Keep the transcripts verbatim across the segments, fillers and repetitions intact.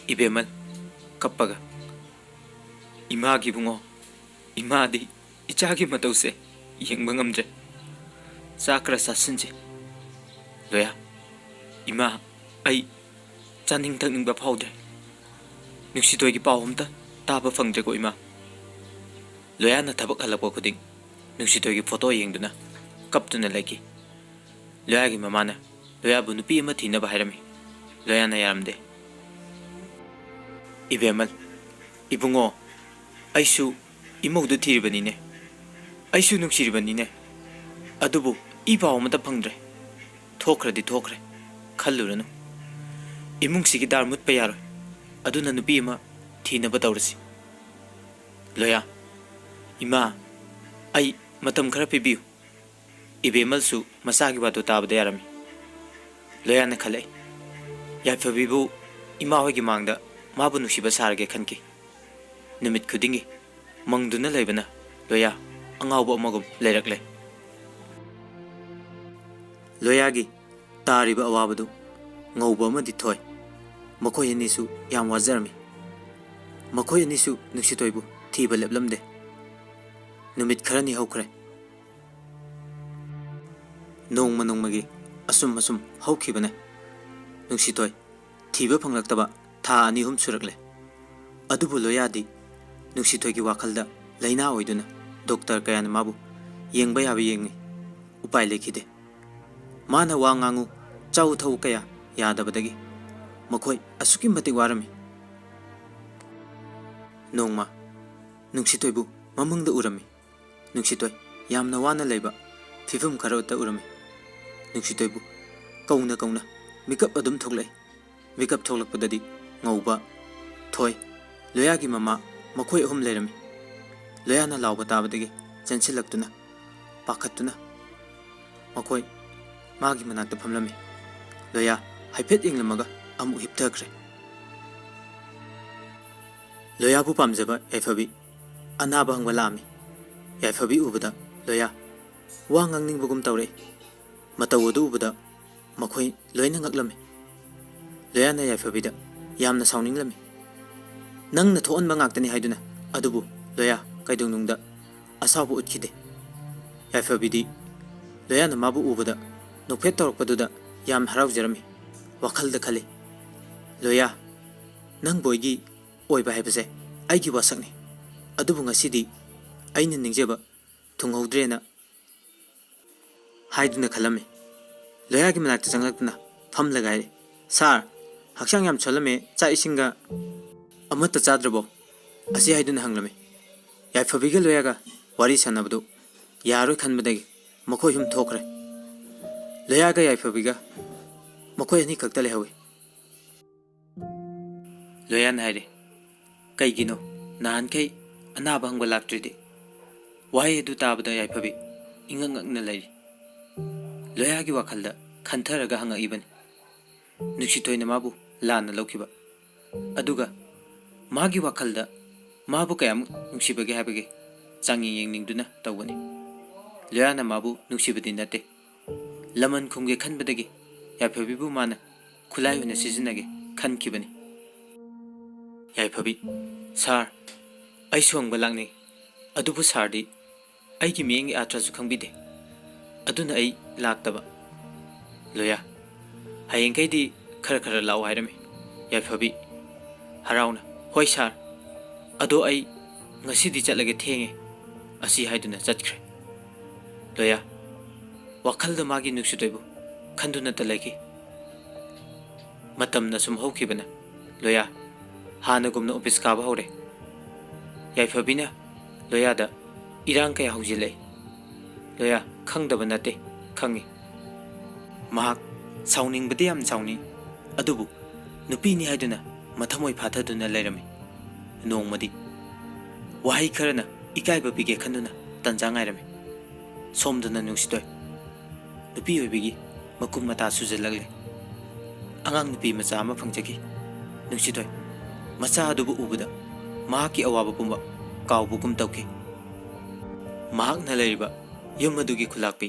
ꯏꯕꯦꯝꯃ ꯀꯞꯄꯒ, "ꯏꯃꯥꯒꯤ ꯏꯕꯨꯡꯉꯣ, ꯏꯃꯥꯗꯤ ꯏꯆꯥꯒꯤ ꯃꯇꯧꯁꯦ ꯌꯦꯡꯕ ꯉꯝꯗ꯭ꯔꯦ꯫ ꯆꯥꯛ ꯈꯔ ꯆꯥꯁꯤꯟꯁꯤ꯫ ꯂꯣꯌꯥ, ꯏꯃꯥ, ꯑꯩ ꯆꯥꯅꯤꯡ ꯊꯛꯅꯤꯡꯕ ꯐꯥꯎꯗ꯭ꯔꯦ꯫ ꯅꯨꯡꯁꯤꯊꯣꯏꯒꯤ ꯄꯥꯎ ꯑꯝꯇ ꯇꯥꯕ ꯐꯪꯗ꯭ꯔꯦꯀꯣ ꯏꯃꯥ꯫" ꯂꯣꯌꯥꯅ ꯊꯕꯛ ꯍꯜꯂꯛꯄ ꯈꯨꯗꯤꯡ ꯅꯨꯡꯁꯤꯊꯣꯏꯒꯤ ꯐꯣꯇꯣ ꯌꯦꯡꯗꯨꯅ ꯀꯞꯇꯨꯅ ꯂꯩꯈꯤ꯫ ꯂꯣꯌꯥꯒꯤ ꯃꯃꯥꯅ ꯂꯣꯌꯥꯕꯨ ꯅꯨꯄꯤ ꯑꯃ ꯊꯤꯅꯕ ꯍꯥꯏꯔꯝꯃꯤ꯫ ꯂꯣꯌꯥꯅ ꯌꯥꯔꯝꯗꯦ꯫ "ꯏꯕꯦꯝꯃ, ꯏꯕꯨꯡꯉꯣ, ꯑꯩꯁꯨ ꯏꯃꯧꯗꯨ ꯊꯤꯔꯤꯕꯅꯤꯅꯦ꯫ ꯑꯩꯁꯨ ꯅꯨꯡꯁꯤꯔꯤꯕꯅꯤꯅꯦ꯫ ꯑꯗꯨꯕꯨ ꯏ ꯄꯥꯎ ꯑꯃꯠꯇ ꯐꯪꯗ꯭ꯔꯦ꯫ ꯊꯣꯛꯈ꯭ꯔꯗꯤ ꯊꯣꯛꯈ꯭ꯔꯦ, ꯈꯜꯂꯨꯔꯅꯨ꯫ ꯏꯃꯨꯡꯁꯤꯒꯤ ꯗꯥꯔ ꯃꯨꯠꯄ ꯌꯥꯔꯣꯏ꯫ ꯑꯗꯨꯅ ꯅꯨꯄꯤ ꯑꯃ ꯊꯤꯅꯕ ꯇꯧꯔꯁꯤ꯫" "ꯂꯣꯌꯥ, ꯏꯃꯥ, ꯑꯩ ꯃꯇꯝ ꯈꯔ ꯄꯤꯕꯤꯌꯨ꯫" ꯏꯕꯦꯝꯃꯜꯁꯨ ꯃꯆꯥꯒꯤ ꯋꯥꯗꯨ ꯇꯥꯕꯗ ꯌꯥꯔꯝꯃꯤ꯫ ꯂꯣꯌꯥꯅ ꯈꯜꯂꯛꯏ, "ꯌꯥꯏꯐꯕꯤꯕꯨ ꯏꯃꯥ ꯍꯣꯏꯒꯤ ꯃꯥꯡꯗ ꯃꯥꯕꯨ ꯅꯨꯡꯁꯤꯕ ꯁꯥꯔꯒꯦ" ꯈꯟꯈꯤ꯫ ꯅꯨꯃꯤꯠ ꯈꯨꯗꯤꯡꯒꯤ ꯃꯪꯗꯨꯅ ꯂꯩꯕꯅ ꯂꯣꯌꯥ ꯑꯉꯥꯎꯕ ꯑꯃꯒꯨꯝ ꯂꯩꯔꯛꯂꯦ꯫ ꯂꯣꯌꯥꯒꯤ ꯇꯥꯔꯤꯕ ꯑꯋꯥꯕꯗꯨ ꯉꯧꯕ ꯑꯃꯗꯤ ꯊꯣꯏ꯫ ꯃꯈꯣꯏ ꯑꯅꯤꯁꯨ ꯌꯥꯝ ꯋꯥꯖꯔꯝꯃꯤ꯫ ꯃꯈꯣꯏ ꯑꯅꯤꯁꯨ ꯅꯨꯡꯁꯤꯊꯣꯏꯕꯨ ꯊꯤꯕ ꯂꯦꯞꯂꯝꯗꯦ꯫ ꯅꯨꯃꯤꯠ ꯈꯔꯅꯤ ꯍꯧꯈ꯭ꯔꯦ꯫ ꯅꯣꯡꯃ ꯅꯣꯡꯃꯒꯤ ꯑꯁꯨꯝ ꯑꯁꯨꯝ ꯍꯧꯈꯤꯕꯅꯦ꯫ ꯅꯨꯡꯁꯤꯊꯣꯏ ꯊꯤꯕ ꯐꯪꯂꯛꯇꯕ ꯊꯥ ꯑꯅꯤ ꯑꯍꯨꯝ ꯁꯨꯔꯛꯂꯦ꯫ ꯑꯗꯨꯕꯨ ꯂꯣꯌꯥꯗꯤ ꯅꯨꯡꯁꯤꯊꯣꯏꯒꯤ ꯋꯥꯈꯜꯗ ꯂꯥꯏꯅꯥ ꯑꯣꯏꯗꯨꯅ ꯗꯣꯛꯇꯔ ꯀꯌꯥꯅ ꯃꯥꯕꯨ ꯌꯦꯡꯕ ꯌꯥꯕ ꯌꯦꯡꯉꯤ꯫ ꯎꯄꯥꯏ ꯂꯩꯈꯤꯗꯦ꯫ ꯃꯥꯅ ꯋꯥ ꯉꯥꯡꯉꯨ, ꯆꯥꯎ ꯊꯛꯎ ꯀꯌꯥ ꯌꯥꯗꯕꯗꯒꯤ ꯃꯈꯣꯏ ꯑꯁꯨꯛꯀꯤ ꯃꯇꯤꯛ ꯋꯥꯔꯝꯃꯤ꯫ ꯅꯣꯡꯃ ꯅꯨꯡꯁꯤꯊꯣꯏꯕꯨ ꯃꯃꯪꯗ ꯎꯔꯝꯃꯤ꯫ ꯅꯨꯡꯁꯤꯊꯣꯏ ꯌꯥꯝꯅ ꯋꯥꯅ ꯂꯩꯕ ꯐꯤꯕꯝ ꯈꯔꯇ ꯎꯔꯝꯃꯤ꯫ ꯅꯨꯡꯁꯤꯊꯣꯏꯕꯨ ꯀꯧꯅ ꯀꯧꯅ ꯃꯤꯀꯞ ꯑꯗꯨꯝ ꯊꯣꯛꯂꯛꯏ꯫ ꯃꯤꯀꯞ ꯊꯣꯛꯂꯛꯄꯗꯗꯤ ꯉꯧꯕ, ꯊꯣꯏ, ꯂꯣꯌꯥꯒꯤ ꯃꯃꯥ, ꯃꯈꯣꯏ ꯑꯍꯨꯝ ꯂꯩꯔꯝꯃꯤ꯫ ꯂꯣꯌꯥꯅ ꯂꯥꯎꯕ ꯇꯥꯕꯗꯒꯤ ꯆꯦꯟꯁꯤꯜꯂꯛꯇꯨꯅ, ꯄꯥꯈꯠꯇꯨꯅ ꯃꯈꯣꯏ ꯃꯥꯒꯤ ꯃꯅꯥꯛꯇ ꯐꯝꯂꯝꯃꯤ꯫ ꯂꯣꯌꯥ ꯍꯥꯏꯐꯦꯠ ꯌꯦꯡꯂꯝꯃꯒ ꯑꯃꯨꯛ ꯍꯤꯞꯊꯈ꯭ꯔꯦ꯫ ꯂꯣꯌꯥꯕꯨ ꯄꯥꯝꯖꯕ ꯌꯥꯏꯐꯕꯤ ꯑꯅꯥꯕ ꯍꯪꯕ ꯂꯥꯛꯑꯝꯃꯤ꯫ ꯌꯥꯏꯐꯕꯤ ꯎꯕꯗ ꯂꯣꯌꯥ ꯋꯥ ꯉꯥꯡꯅꯤꯡꯕꯒꯨꯝ ꯇꯧꯔꯛꯏ꯫ ꯃꯇꯧ ꯑꯗꯨ ꯎꯕꯗ ꯃꯈꯣꯏ ꯂꯣꯏꯅ ꯉꯛꯂꯝꯃꯤ꯫ ꯂꯣꯌꯥꯅ ꯌꯥꯏꯐꯕꯤꯗ, ꯌꯥꯝꯅ ꯁꯥꯎꯅꯤꯡꯂꯝꯃꯤ꯫ "ꯅꯪꯅ ꯊꯣꯛꯍꯟꯕ ꯉꯥꯛꯇꯅꯤ" ꯍꯥꯏꯗꯨꯅ꯫ ꯑꯗꯨꯕꯨ ꯂꯣꯌꯥ ꯀꯩꯗꯧꯅꯨꯡꯗ ꯑꯁꯥꯎꯕ ꯎꯠꯈꯤꯗꯦ꯫ ꯌꯥꯏꯐꯕꯤꯗꯤ ꯂꯣꯌꯥꯅ ꯃꯥꯕꯨ ꯎꯕꯗ ꯅꯣꯛꯐꯦꯠ ꯇꯧꯔꯛꯄꯗꯨꯗ ꯌꯥꯝ ꯍꯔꯥꯎꯖꯔꯝꯃꯤ꯫ ꯋꯥꯈꯜꯗ ꯈꯜꯂꯤ, "ꯂꯣꯌꯥ, ꯅꯪꯕꯨ ꯑꯩꯒꯤ ꯑꯣꯏꯕ ꯍꯥꯏꯕꯁꯦ ꯑꯩꯒꯤ ꯋꯥꯁꯛꯅꯤ꯫ ꯑꯗꯨꯕꯨ ꯉꯁꯤꯗꯤ ꯑꯩꯅ ꯅꯤꯡꯖꯕ ꯊꯨꯡꯍꯧꯗ꯭ꯔꯦꯅ" ꯍꯥꯏꯗꯨꯅ ꯈꯜꯂꯝꯃꯤ꯫ ꯂꯣꯌꯥꯒꯤ ꯃꯅꯥꯛꯇ ꯆꯪꯂꯛꯇꯨꯅ ꯐꯝꯂꯒ ꯍꯥꯏꯔꯦ, "ꯁꯥꯔ, ꯍꯛꯆꯥꯡ ꯌꯥꯝ ꯁꯣꯜꯂꯝꯃꯦ, ꯆꯥꯛ ꯏꯁꯤꯡꯒ ꯑꯃꯠꯇ ꯆꯥꯗ꯭ꯔꯕꯣ?" ꯑꯁꯤ ꯍꯥꯏꯗꯨꯅ ꯍꯪꯂꯝꯃꯤ꯫ ꯌꯥꯏꯐꯕꯤꯒ ꯂꯣꯌꯥꯒ ꯋꯥꯔꯤ ꯁꯥꯟꯅꯕꯗꯨ ꯌꯥꯔꯣꯏ ꯈꯟꯕꯗꯒꯤ ꯃꯈꯣꯏ ꯑꯍꯨꯝ ꯊꯣꯛꯈ꯭ꯔꯦ꯫ ꯂꯣꯌꯥꯒ ꯌꯥꯏꯐꯕꯤꯒ ꯃꯈꯣꯏ ꯑꯅꯤꯈꯛꯇ ꯂꯩꯍꯧꯏ꯫ ꯂꯣꯌꯥꯅ ꯍꯥꯏꯔꯦ, "ꯀꯩꯒꯤꯅꯣ ꯅꯍꯥꯟꯈꯩ ꯑꯅꯥꯕ ꯍꯪꯕ ꯂꯥꯛꯇ꯭ꯔꯤꯗꯤ?" ꯋꯥꯍꯩ ꯑꯗꯨ ꯇꯥꯕꯗ ꯌꯥꯏꯐꯕꯤ ꯏꯉꯛ ꯉꯛꯅ ꯂꯩꯔꯤ꯫ ꯂꯣꯌꯥꯒꯤ ꯋꯥꯈꯜꯗ ꯈꯟꯊꯔꯒ ꯍꯪꯉꯛꯏꯕꯅꯤ꯫ ꯅꯨꯡꯁꯤꯊꯣꯏꯅ ꯃꯥꯕꯨ ꯂꯥꯟꯅ ꯂꯧꯈꯤꯕ, ꯑꯗꯨꯒ ꯃꯥꯒꯤ ꯋꯥꯈꯜꯗ ꯃꯥꯕꯨ ꯀꯌꯥꯃꯨꯛ ꯅꯨꯡꯁꯤꯕꯒꯦ ꯍꯥꯏꯕꯒꯤ ꯆꯥꯡꯌꯦꯡ ꯌꯦꯡꯅꯤꯡꯗꯨꯅ ꯇꯧꯕꯅꯤ꯫ ꯂꯣꯌꯥꯅ ꯃꯥꯕꯨ ꯅꯨꯡꯁꯤꯕꯗꯤ ꯅꯠꯇꯦ, ꯂꯃꯟ ꯈꯨꯝꯒꯦ ꯈꯟꯕꯗꯒꯤ ꯌꯥꯏꯐꯕꯤꯕꯨ ꯃꯥꯅ ꯈꯨꯠꯂꯥꯏ ꯑꯣꯏꯅ ꯁꯤꯖꯤꯟꯅꯒꯦ ꯈꯟꯈꯤꯕꯅꯤ꯫ ꯌꯥꯏꯐꯕꯤ, "ꯁꯥꯔ, ꯑꯩꯁꯨ ꯍꯪꯕ ꯂꯥꯛꯅꯤꯡꯏ, ꯑꯗꯨꯕꯨ ꯁꯥꯔꯗꯤ ꯑꯩꯒꯤ ꯃꯤꯠꯌꯦꯡꯒꯤ ꯑꯥꯔꯊꯁꯨ ꯈꯪꯕꯤꯗꯦ, ꯑꯗꯨꯅ ꯑꯩ ꯂꯥꯛꯇꯕ꯫" ꯂꯣꯌꯥ, "ꯍꯌꯦꯡꯈꯩꯗꯤ ꯈꯔ ꯈꯔ ꯂꯥꯛꯑꯣ" ꯍꯥꯏꯔꯝꯃꯤ꯫ ꯌꯥꯏꯐꯕꯤ, ꯍꯔꯥꯎꯅ, "ꯍꯣꯏ ꯁꯥꯔ, ꯑꯗꯣ ꯑꯩ ꯉꯁꯤꯗꯤ ꯆꯠꯂꯒꯦ, ꯊꯦꯡꯉꯦ" ꯑꯁꯤ ꯍꯥꯏꯗꯨꯅ ꯆꯠꯈ꯭ꯔꯦ꯫ ꯂꯣꯌꯥ, ꯋꯥꯈꯜꯗ ꯃꯥꯒꯤ ꯅꯨꯡꯁꯤꯊꯣꯏꯕꯨ ꯈꯟꯗꯨꯅꯇ ꯂꯩꯈꯤ꯫ ꯃꯇꯝꯅ ꯁꯨꯝ ꯍꯧꯈꯤꯕꯅ ꯂꯣꯌꯥ ꯍꯥꯟꯅꯒꯨꯝꯅ ꯑꯣꯐꯤꯁ ꯀꯥꯕ ꯍꯧꯔꯦ꯫ ꯌꯥꯏꯐꯕꯤꯅ ꯂꯣꯌꯥꯗ ꯏꯔꯥꯡ ꯀꯌꯥ ꯍꯧꯖꯤꯜꯂꯛꯏ꯫ ꯂꯣꯌꯥ ꯈꯪꯗꯕ ꯅꯠꯇꯦ, ꯈꯪꯏ꯫ ꯃꯍꯥꯛ ꯁꯥꯎꯅꯤꯡꯕꯗꯤ ꯌꯥꯝ ꯁꯥꯎꯅꯤꯡ, ꯑꯗꯨꯕꯨ ꯅꯨꯄꯤꯅꯤ ꯍꯥꯏꯗꯨꯅ ꯃꯊꯃꯣꯏ ꯐꯥꯊꯗꯨꯅ ꯂꯩꯔꯝꯃꯤ꯫ ꯅꯣꯡꯃꯗꯤ ꯋꯥꯍꯩ ꯈꯔꯅ ꯏꯀꯥꯏꯕ ꯄꯤꯒꯦ ꯈꯟꯗꯨꯅ ꯇꯟꯖꯥ ꯉꯥꯏꯔꯝꯃꯤ꯫ ꯁꯣꯝꯗꯅ ꯅꯨꯡꯁꯤꯊꯣꯏ, ꯅꯨꯄꯤ ꯑꯣꯏꯕꯤꯒꯤ ꯃꯀꯨꯝ ꯃꯇꯥ ꯁꯨꯖꯜꯂꯛꯂꯦ꯫ ꯑꯉꯥꯡ ꯅꯨꯄꯤ ꯃꯆꯥ ꯑꯃ ꯐꯪꯖꯈꯤ꯫ ꯅꯨꯡꯁꯤꯊꯣꯏ ꯃꯆꯥ ꯑꯗꯨꯕꯨ ꯎꯕꯗ ꯃꯍꯥꯛꯀꯤ ꯑꯋꯥꯕ ꯄꯨꯝꯕ ꯀꯥꯎꯕꯒꯨꯝ ꯇꯧꯈꯤ꯫ ꯃꯍꯥꯛꯅ ꯂꯩꯔꯤꯕ ꯌꯨꯝ ꯑꯗꯨꯒꯤ ꯈꯨꯂꯥꯛꯄꯤ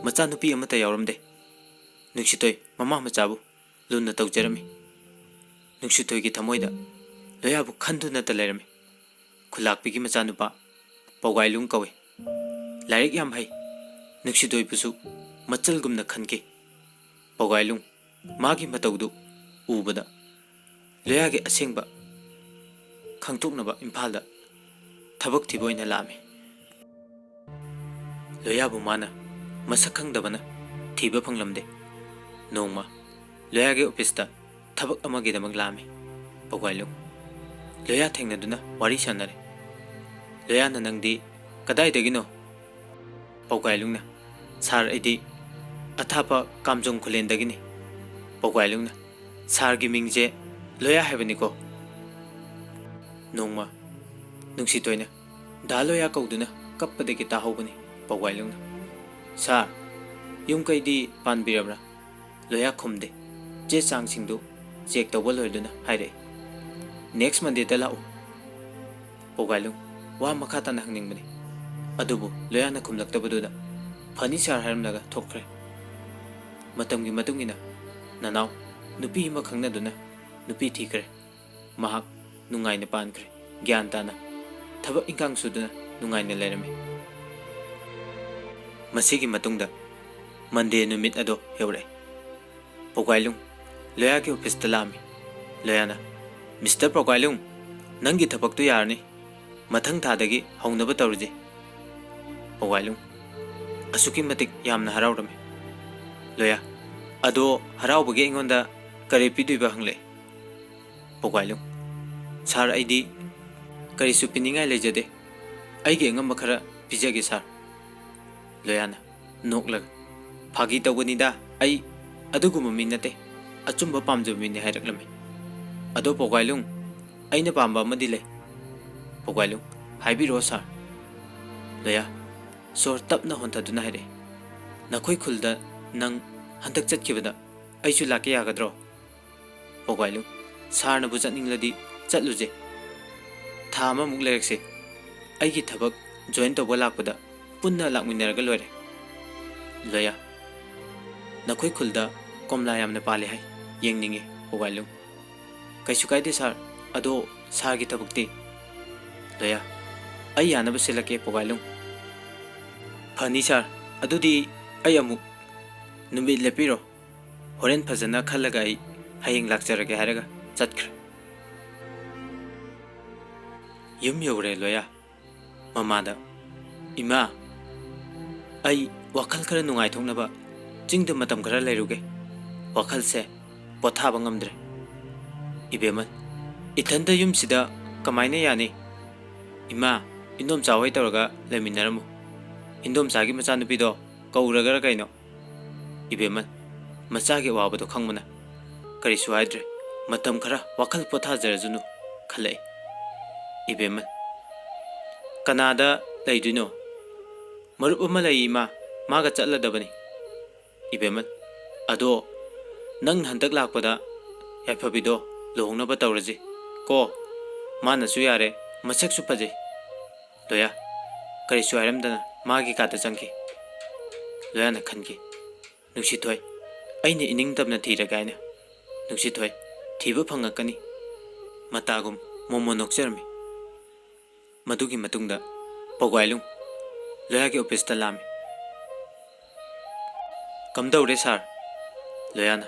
ꯃꯆꯥꯅꯨꯄꯤ ꯑꯃꯠꯇ ꯌꯥꯎꯔꯝꯗꯦ꯫ ꯅꯨꯡꯁꯤꯊꯣꯏ ꯃꯃꯥ ꯃꯆꯥꯕꯨ ꯂꯨꯅ ꯇꯧꯖꯔꯝꯃꯤ꯫ ꯅꯨꯡꯁꯤꯊꯣꯏꯒꯤ ꯊꯃꯣꯏꯗ ꯂꯣꯌꯥꯕꯨ ꯈꯟꯗꯨꯅꯇ ꯂꯩꯔꯝꯃꯤ꯫ ꯈꯨꯂꯥꯛꯄꯤꯒꯤ ꯃꯆꯥꯅꯨꯄꯥ ꯄꯧꯒꯥꯏꯂꯨꯡ ꯀꯧꯏ꯫ ꯂꯥꯏꯔꯤꯛ ꯌꯥꯝ ꯍꯩ꯫ ꯅꯨꯡꯁꯤꯊꯣꯏꯕꯨꯁꯨ ꯃꯆꯜꯒꯨꯝꯅ ꯈꯟꯈꯤ꯫ ꯄꯧꯒꯥꯏꯂꯨꯡ ꯃꯥꯒꯤ ꯃꯇꯧꯗꯨ ꯎꯕꯗ ꯂꯣꯌꯥꯒꯤ ꯑꯁꯦꯡꯕ ꯈꯪꯗꯣꯛꯅꯕ ꯏꯝꯐꯥꯜꯗ ꯊꯕꯛ ꯊꯤꯕ ꯑꯣꯏꯅ ꯂꯥꯛꯑꯝꯃꯤ꯫ ꯂꯣꯌꯥꯕꯨ ꯃꯥꯅ ꯃꯁꯛ ꯈꯪꯗꯕꯅ ꯊꯤꯕ ꯐꯪꯂꯝꯗꯦ꯫ ꯅꯣꯡꯃ ꯂꯣꯌꯥꯒꯤ ꯑꯣꯐꯤꯁꯇ ꯊꯕꯛ ꯑꯃꯒꯤꯗꯃꯛ ꯂꯥꯛꯑꯝꯃꯤ꯫ ꯄꯧꯒꯥꯏꯂꯨꯡ ꯂꯣꯌꯥ ꯊꯦꯡꯅꯗꯨꯅ ꯋꯥꯔꯤ ꯁꯥꯟꯅꯔꯦ꯫ ꯂꯣꯌꯥꯅ, "ꯅꯪꯗꯤ ꯀꯗꯥꯏꯗꯒꯤꯅꯣ?" ꯄꯧꯒꯥꯏꯂꯨꯡꯅ, "ꯁꯥꯔ, ꯑꯩꯗꯤ ꯑꯊꯥꯞꯄ ꯀꯥꯝꯖꯣꯡ ꯈꯨꯂꯦꯟꯗꯒꯤꯅꯤ꯫" ꯄꯧꯒꯥꯏꯂꯨꯡꯅ, "ꯁꯥꯔꯒꯤ ꯃꯤꯡꯁꯦ ꯂꯣꯌꯥ ꯍꯥꯏꯕꯅꯤꯀꯣ?" ꯅꯣꯡꯃ ꯅꯨꯡꯁꯤꯊꯣꯏꯅ, "ꯗꯥ ꯂꯣꯌꯥ" ꯀꯧꯗꯨꯅ ꯀꯞꯄꯗꯒꯤ ꯇꯥꯍꯧꯕꯅꯤ꯫ ꯄꯧꯒꯥꯏꯂꯨꯡꯅ, "ꯁꯥꯔ, ꯌꯨꯝ ꯀꯩꯗꯤ ꯄꯥꯟꯕꯤꯔꯕ꯭ꯔꯥ?" ꯂꯣꯌꯥ ꯈꯨꯝꯗꯦ꯫ ꯆꯦ ꯆꯥꯡꯁꯤꯡꯗꯨ ꯆꯦꯛ ꯇꯧꯕ ꯂꯣꯏꯔꯗꯨꯅ ꯍꯥꯏꯔꯛꯏ, "ꯅꯦꯛꯁ ꯃꯟꯗꯦꯗ ꯂꯥꯛꯎ꯫" ꯄꯧꯒꯥꯏꯂꯨꯡ ꯋꯥ ꯃꯈꯥ ꯇꯥꯅ ꯍꯪꯅꯤꯡꯕꯅꯤ, ꯑꯗꯨꯕꯨ ꯂꯣꯌꯥꯅ ꯈꯨꯝꯂꯛꯇꯕꯗꯨꯗ, "ꯐꯅꯤ ꯁꯥꯔ" ꯍꯥꯏꯔꯝꯂꯒ ꯊꯣꯛꯈ꯭ꯔꯦ꯫ ꯃꯇꯝꯒꯤ ꯃꯇꯨꯡ ꯏꯟꯅ ꯅꯅꯥꯎ ꯅꯨꯄꯤ ꯑꯃ ꯈꯪꯅꯗꯨꯅ ꯅꯨꯄꯤ ꯊꯤꯈ꯭ꯔꯦ꯫ ꯃꯍꯥꯛ ꯅꯨꯡꯉꯥꯏꯅ ꯄꯥꯟꯈ꯭ꯔꯦ꯫ ꯒ꯭ꯌꯥꯟ ꯇꯥꯅ ꯊꯕꯛ ꯏꯟꯈꯥꯡ ꯁꯨꯗꯨꯅ ꯅꯨꯡꯉꯥꯏꯅ ꯂꯩꯔꯝꯃꯤ꯫ ꯃꯁꯤꯒꯤ ꯃꯇꯨꯡꯗ ꯃꯟꯗꯦ ꯅꯨꯃꯤꯠ ꯑꯗꯣ ꯌꯧꯔꯛꯑꯦ꯫ ꯄꯧꯒꯥꯏꯂꯨꯡ ꯂꯣꯌꯥꯒꯤ ꯑꯣꯐꯤꯁꯇ ꯂꯥꯛꯑꯝꯃꯤ꯫ ꯂꯣꯌꯥꯅ, "ꯃꯤꯁꯇꯔ ꯄꯧꯒꯥꯏꯂꯨꯡ, ꯅꯪꯒꯤ ꯊꯕꯛꯇꯨ ꯌꯥꯔꯅꯤ꯫ ꯃꯊꯪ ꯊꯥꯗꯒꯤ ꯍꯧꯅꯕ ꯇꯧꯔꯁꯤ꯫" ꯄꯧꯒꯥꯏꯂꯨꯡ ꯑꯁꯨꯛꯀꯤ ꯃꯇꯤꯛ ꯌꯥꯝꯅ ꯍꯔꯥꯎꯔꯝꯃꯤ꯫ ꯂꯣꯌꯥ, "ꯑꯗꯣ ꯍꯔꯥꯎꯕꯒꯤ ꯑꯩꯉꯣꯟꯗ ꯀꯔꯤ ꯄꯤꯗꯣꯏꯕ?" ꯍꯪꯂꯛꯏ꯫ ꯄꯧꯒꯥꯏꯂꯨꯡ, "ꯁꯥꯔ, ꯑꯩꯗꯤ ꯀꯔꯤꯁꯨ ꯄꯤꯅꯤꯡꯉꯥꯏ ꯂꯩꯖꯗꯦ꯫ ꯑꯩꯒꯤ ꯑꯉꯝꯕ ꯈꯔ ꯄꯤꯖꯒꯦ, ꯁꯥꯔ꯫" ꯂꯣꯌꯥꯅ ꯅꯣꯛꯂꯒ, "ꯐꯥꯒꯤ ꯇꯧꯕꯅꯤꯗ, ꯑꯩ ꯑꯗꯨꯒꯨꯝꯕ ꯃꯤ ꯅꯠꯇꯦ, ꯑꯆꯨꯝꯕ ꯄꯥꯝꯖꯕ ꯃꯤꯅꯤ" ꯍꯥꯏꯔꯛꯂꯝꯃꯤ꯫ "ꯑꯗꯣ ꯄꯧꯒꯥꯏꯂꯨꯡ, ꯑꯩꯅ ꯄꯥꯝꯕ ꯑꯃꯗꯤ ꯂꯩ꯫" ꯄꯧꯒꯥꯏꯂꯨꯡ, "ꯍꯥꯏꯕꯤꯔꯛꯑꯣ, ꯁꯥꯔ꯫" ꯂꯣꯌꯥ ꯁꯣꯔ ꯇꯞꯅ ꯍꯣꯟꯊꯗꯨꯅ ꯍꯥꯏꯔꯛꯏ, "ꯅꯈꯣꯏ ꯈꯨꯜꯗ ꯅꯪ ꯍꯟꯗꯛ ꯆꯠꯈꯤꯕꯗ ꯑꯩꯁꯨ ꯂꯥꯛꯀꯦ ꯌꯥꯒꯗ꯭ꯔꯣ?" ꯄꯧꯒꯥꯏꯂꯨꯡ, "ꯁꯥꯔꯅꯕꯨ ꯆꯠꯅꯤꯡꯂꯗꯤ ꯆꯠꯂꯨꯁꯦ꯫ ꯊꯥ ꯑꯃꯃꯨꯛ ꯂꯩꯔꯛꯁꯦ꯫ ꯑꯩꯒꯤ ꯊꯕꯛ ꯖꯣꯏꯟ ꯇꯧꯕ ꯂꯥꯛꯄꯗ ꯄꯨꯟꯅ ꯂꯥꯛꯃꯤꯟꯅꯔꯒ ꯂꯣꯏꯔꯦ꯫" ꯂꯣꯌꯥ, "ꯅꯈꯣꯏ ꯈꯨꯜꯗ ꯀꯣꯝꯂꯥ ꯌꯥꯝꯅ ꯄꯥꯜꯂꯦ ꯍꯥꯏ, ꯌꯦꯡꯅꯤꯡꯉꯤ ꯄꯧꯒꯥꯏꯂꯨꯡ꯫" "ꯀꯩꯁꯨ ꯀꯥꯏꯗꯦ ꯁꯥꯔ, ꯑꯗꯣ ꯁꯥꯔꯒꯤ ꯊꯕꯛꯇꯤ?" ꯂꯣꯌꯥ, "ꯑꯩ ꯌꯥꯅꯕ ꯁꯤꯜꯂꯛꯀꯦ ꯄꯧꯒꯥꯏꯂꯨꯡ꯫" "ꯐꯅꯤ ꯁꯥꯔ, ꯑꯗꯨꯗꯤ ꯑꯩ ꯑꯃꯨꯛ ꯅꯨꯃꯤꯠ ꯂꯦꯞꯄꯤꯔꯣ, ꯍꯣꯔꯦꯟ ꯐꯖꯅ ꯈꯜꯂꯒ ꯑꯩ ꯍꯌꯦꯡ ꯂꯥꯛꯆꯔꯒꯦ" ꯍꯥꯏꯔꯒ ꯆꯠꯈ꯭ꯔꯦ꯫ ꯌꯨꯝ ꯌꯧꯔꯦ ꯂꯣꯌꯥ꯫ ꯃꯃꯥꯗ, "ꯏꯃꯥ, ꯑꯩ ꯋꯥꯈꯜ ꯈꯔ ꯅꯨꯡꯉꯥꯏꯊꯣꯛꯅꯕ ꯆꯤꯡꯗ ꯃꯇꯝ ꯈꯔ ꯂꯩꯔꯨꯒꯦ꯫ ꯋꯥꯈꯜꯁꯦ ꯄꯣꯊꯥꯕ ꯉꯝꯗ꯭ꯔꯦ꯫" "ꯏꯕꯦꯝꯃ, ꯏꯊꯟꯇ ꯌꯨꯝꯁꯤꯗ ꯀꯃꯥꯏꯅ ꯌꯥꯅꯤ? ꯏꯃꯥ, ꯏꯟꯗꯣꯝꯆꯥ ꯍꯣꯏ ꯇꯧꯔꯒ ꯂꯩꯃꯤꯟꯅꯔꯝꯃꯨ꯫ ꯏꯟꯗꯣꯝꯆꯥꯒꯤ ꯃꯆꯥꯅꯨꯄꯤꯗꯣ ꯀꯧꯔꯒꯔ ꯀꯩꯅꯣ꯫" ꯏꯕꯦꯝꯃ, ꯃꯆꯥꯒꯤ ꯑꯋꯥꯕꯗꯣ ꯈꯪꯕꯅ ꯀꯔꯤꯁꯨ ꯍꯥꯏꯗ꯭ꯔꯦ꯫ ꯃꯇꯝ ꯈꯔ ꯋꯥꯈꯜ ꯄꯣꯊꯥꯖꯔꯖꯅꯨ ꯈꯜꯂꯛꯏ꯫ ꯏꯕꯦꯝꯃ, "ꯀꯅꯥꯗ ꯂꯩꯗꯣꯏꯅꯣ?" "ꯃꯔꯨꯞ ꯑꯃ ꯂꯩ ꯏꯃꯥ, ꯃꯥꯒ ꯆꯠꯂꯗꯕꯅꯤ꯫" ꯏꯕꯦꯝꯃ, "ꯑꯗꯣ ꯅꯪ ꯍꯟꯗꯛ ꯂꯥꯛꯄꯗ ꯌꯥꯏꯐꯕꯤꯗꯣ ꯂꯨꯍꯣꯡꯅꯕ ꯇꯧꯔꯁꯤ ꯀꯣ꯫ ꯃꯥꯅꯁꯨ ꯌꯥꯔꯦ, ꯃꯁꯛꯁꯨ ꯐꯖꯩ꯫" ꯂꯣꯌꯥ ꯀꯔꯤꯁꯨ ꯍꯥꯏꯔꯝꯗꯅ ꯃꯥꯒꯤ ꯀꯥꯗ ꯆꯪꯈꯤ꯫ ꯂꯣꯌꯥꯅ ꯈꯟꯈꯤ, "ꯅꯨꯡꯁꯤꯊꯣꯏ, ꯑꯩꯅ ꯏꯅꯤꯡ ꯇꯝꯅ ꯊꯤꯔꯒꯦ" ꯍꯥꯏꯅ꯫ "ꯅꯨꯡꯁꯤꯊꯣꯏ, ꯊꯤꯕ ꯐꯪꯉꯛꯀꯅꯤ꯫" ꯃꯇꯥꯒꯨꯝ ꯃꯣꯃꯣꯟ ꯅꯣꯛꯆꯔꯝꯃꯤ꯫ ꯃꯗꯨꯒꯤ ꯃꯇꯨꯡꯗ ꯄꯧꯒꯥꯏꯂꯨꯡ ꯂꯣꯌꯥꯒꯤ ꯑꯣꯐꯤꯁꯇ ꯂꯥꯛꯑꯝꯃꯤ꯫ "ꯀꯝꯗꯧꯔꯦ ꯁꯥꯔ?" ꯂꯣꯌꯥꯅ,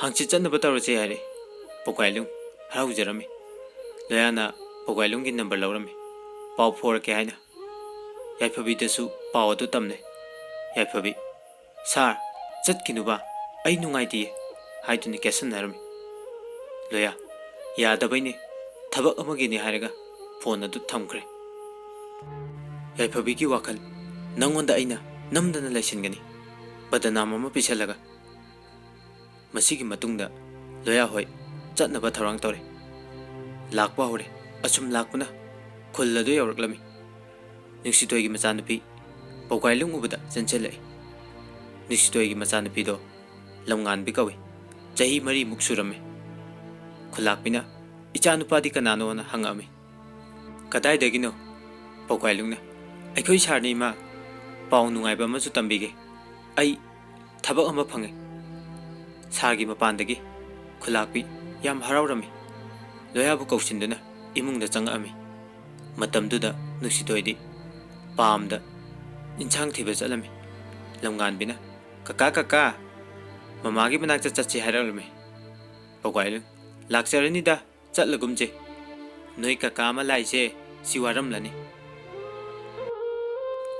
"ꯍꯪꯆꯤꯠ ꯆꯠꯅꯕ ꯇꯧꯔꯁꯦ" ꯍꯥꯏꯔꯛꯏ꯫ ꯄꯧꯒꯥꯏꯂꯨꯡ ꯍꯔꯥꯎꯖꯔꯝꯃꯤ꯫ ꯂꯣꯌꯥꯅ ꯄꯧꯒꯥꯏꯂꯨꯡꯒꯤ ꯅꯝꯕꯔ ꯂꯧꯔꯝꯃꯤ, ꯄꯥꯎ ꯐꯥꯎꯔꯛꯀꯦ ꯍꯥꯏꯅ꯫ ꯌꯥꯏꯐꯕꯤꯗꯁꯨ ꯄꯥꯎ ꯑꯗꯨ ꯇꯝꯂꯦ꯫ ꯌꯥꯏꯐꯕꯤ, "ꯁꯥꯔ, ꯆꯠꯈꯤꯅꯨꯕ, ꯑꯩ ꯅꯨꯡꯉꯥꯏꯇꯤꯌꯦ" ꯍꯥꯏꯗꯨꯅ ꯀꯦꯠꯁꯟꯅꯔꯝꯃꯤ꯫ ꯂꯣꯌꯥ, "ꯌꯥꯗꯕꯩꯅꯦ, ꯊꯕꯛ ꯑꯃꯒꯤꯅꯦ" ꯍꯥꯏꯔꯒ ꯐꯣꯟ ꯑꯗꯨ ꯊꯝꯈ꯭ꯔꯦ꯫ ꯌꯥꯏꯐꯕꯤꯒꯤ ꯋꯥꯈꯜ, "ꯅꯪꯉꯣꯟꯗ ꯑꯩꯅ ꯅꯝꯗꯅ ꯂꯩꯁꯤꯟꯒꯅꯤ, ꯕꯗꯅꯥꯝ ꯑꯃ ꯄꯤꯁꯜꯂꯒ꯫" ꯃꯁꯤꯒꯤ ꯃꯇꯨꯡꯗ ꯂꯣꯌꯥ ꯍꯣꯏ ꯆꯠꯅꯕ ꯊꯧꯔꯥꯡ ꯇꯧꯔꯦ꯫ ꯂꯥꯛꯄ ꯍꯧꯔꯦ꯫ ꯑꯁꯨꯝ ꯂꯥꯛꯄꯅ ꯈꯨꯜ ꯑꯗꯨ ꯌꯧꯔꯛꯂꯝꯃꯤ꯫ ꯅꯨꯡꯁꯤꯊꯣꯏꯒꯤ ꯃꯆꯥꯅꯨꯄꯤ ꯄꯧꯒꯥꯏꯂꯨꯡ ꯎꯕꯗ ꯆꯦꯟꯁꯤꯜꯂꯛꯏ꯫ ꯅꯨꯡꯁꯤꯊꯣꯏꯒꯤ ꯃꯆꯥꯅꯨꯄꯤꯗꯣ ꯂꯝꯉꯥꯟꯕꯤ ꯀꯧꯏ꯫ ꯆꯍꯤ ꯃꯔꯤꯃꯨꯛ ꯁꯨꯔꯝꯃꯤ꯫ ꯈꯨꯂꯥꯛꯄꯤꯅ, "ꯏꯆꯥꯅꯨꯄꯥꯗꯤ ꯀꯅꯥꯅꯣꯅ?" ꯍꯪꯉꯛꯑꯝꯃꯤ꯫ "ꯀꯗꯥꯏꯗꯒꯤꯅꯣ?" ꯄꯧꯒꯥꯏꯂꯨꯡꯅ, "ꯑꯩꯈꯣꯏ ꯁꯥꯔꯅꯤ ꯏꯃꯥ, ꯄꯥꯎ ꯅꯨꯡꯉꯥꯏꯕ ꯑꯃꯁꯨ ꯇꯝꯕꯤꯒꯦ꯫ ꯑꯩ ꯊꯕꯛ ꯑꯃ ꯐꯪꯉꯦ ꯁꯥꯔꯒꯤ ꯃꯄꯥꯟꯗꯒꯤ꯫" ꯈꯨꯂꯥꯛꯄꯤ, ꯌꯥꯝ ꯍꯔꯥꯎꯔꯝꯃꯤ꯫ ꯂꯣꯌꯥꯕꯨ ꯀꯧꯁꯤꯟꯗꯨꯅ ꯏꯃꯨꯡꯗ ꯆꯪꯉꯛꯑꯝꯃꯤ꯫ ꯃꯇꯝꯗꯨꯗ ꯅꯨꯡꯁꯤꯊꯣꯏꯗꯤ ꯄꯥꯝꯗ ꯏꯟꯁꯥꯡ ꯊꯤꯕ ꯆꯠꯂꯝꯃꯤ꯫ ꯂꯝꯉꯥꯟꯕꯤꯅ, "ꯀꯀꯥ, ꯀꯀꯥ, ꯃꯃꯥꯒꯤ ꯃꯅꯥꯛꯇ ꯆꯠꯁꯤ" ꯍꯥꯏꯔꯛꯂꯝꯃꯤ꯫ ꯄꯧꯒꯥꯏꯂꯨ, "ꯂꯥꯛꯆꯔꯅꯤꯗ, ꯆꯠꯂꯒꯨꯝꯁꯦ꯫ ꯅꯣꯏ ꯀꯀꯥ ꯑꯃ ꯂꯥꯛꯏꯁꯦ ꯁꯤ ꯋꯥꯔꯝꯂꯅꯤ꯫"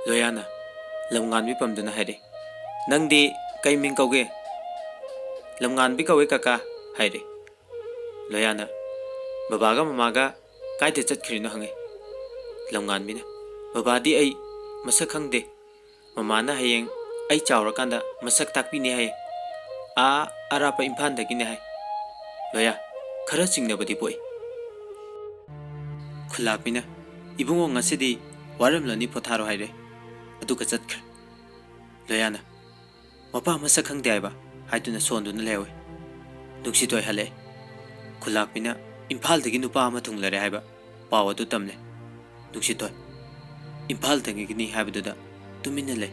ꯂꯣꯌꯥꯅ ꯂꯝꯉꯥꯟꯕꯤ ꯄꯝꯗꯨꯅ ꯍꯥꯏꯔꯦ, "ꯅꯪꯗꯤ ꯀꯩ ꯃꯤꯡ ꯀꯧꯒꯦ?" "ꯂꯝꯉꯥꯟꯕꯤ ꯀꯧꯋꯦ ꯀꯀꯥ" ꯍꯥꯏꯔꯦ꯫ ꯂꯣꯌꯥꯅ, "ꯕꯕꯥꯒ ꯃꯃꯥꯒ ꯀꯥꯏꯗ ꯆꯠꯈ꯭ꯔꯤꯅꯣ?" ꯍꯪꯉꯦ꯫ ꯂꯝꯉꯥꯟꯕꯤꯅ, "ꯕꯕꯥꯗꯤ ꯑꯩ ꯃꯁꯛ ꯈꯪꯗꯦ꯫ ꯃꯃꯥꯅ ꯍꯌꯦꯡ ꯑꯩ ꯆꯥꯎꯔꯀꯥꯟꯗ ꯃꯁꯛ ꯇꯥꯛꯄꯤꯅꯤ ꯍꯥꯏ꯫ ꯑꯥ ꯑꯔꯥꯞꯄ ꯏꯝꯐꯥꯜꯗꯒꯤꯅꯦ ꯍꯥꯏ꯫" ꯂꯣꯌꯥ ꯈꯔ ꯆꯤꯡꯅꯕꯗꯤ ꯄꯣꯛꯏ꯫ ꯈꯨꯜꯂꯥꯛꯄꯤꯅ, "ꯏꯕꯨꯡꯉꯣ, ꯉꯁꯤꯗꯤ ꯋꯥꯔꯝꯂꯅꯤ, ꯄꯣꯊꯥꯔꯣ" ꯍꯥꯏꯔꯦ꯫ ꯑꯗꯨꯒ ꯆꯠꯈ꯭ꯔꯦ꯫ ꯂꯣꯌꯥꯅ, "ꯃꯄꯥ ꯃꯁꯛ ꯈꯪꯗꯦ ꯍꯥꯏꯕ?" ꯍꯥꯏꯗꯨꯅ ꯁꯣꯟꯗꯨꯅ ꯂꯩꯍꯧꯏ꯫ ꯅꯨꯡꯁꯤꯊꯣꯏ ꯍꯜꯂꯛꯑꯦ꯫ ꯈꯨꯜꯂꯥꯛꯄꯤꯅ ꯏꯝꯐꯥꯜꯗꯒꯤ ꯅꯨꯄꯥ ꯑꯃ ꯊꯨꯡꯂꯔꯦ ꯍꯥꯏꯕ ꯄꯥꯎ ꯑꯗꯨ ꯇꯝꯂꯦ꯫ ꯅꯨꯡꯁꯤꯊꯣꯏ ꯏꯝꯐꯥꯜꯗꯒꯤꯅꯤ ꯍꯥꯏꯕꯗꯨꯗ ꯇꯨꯃꯤꯟꯅ ꯂꯩ꯫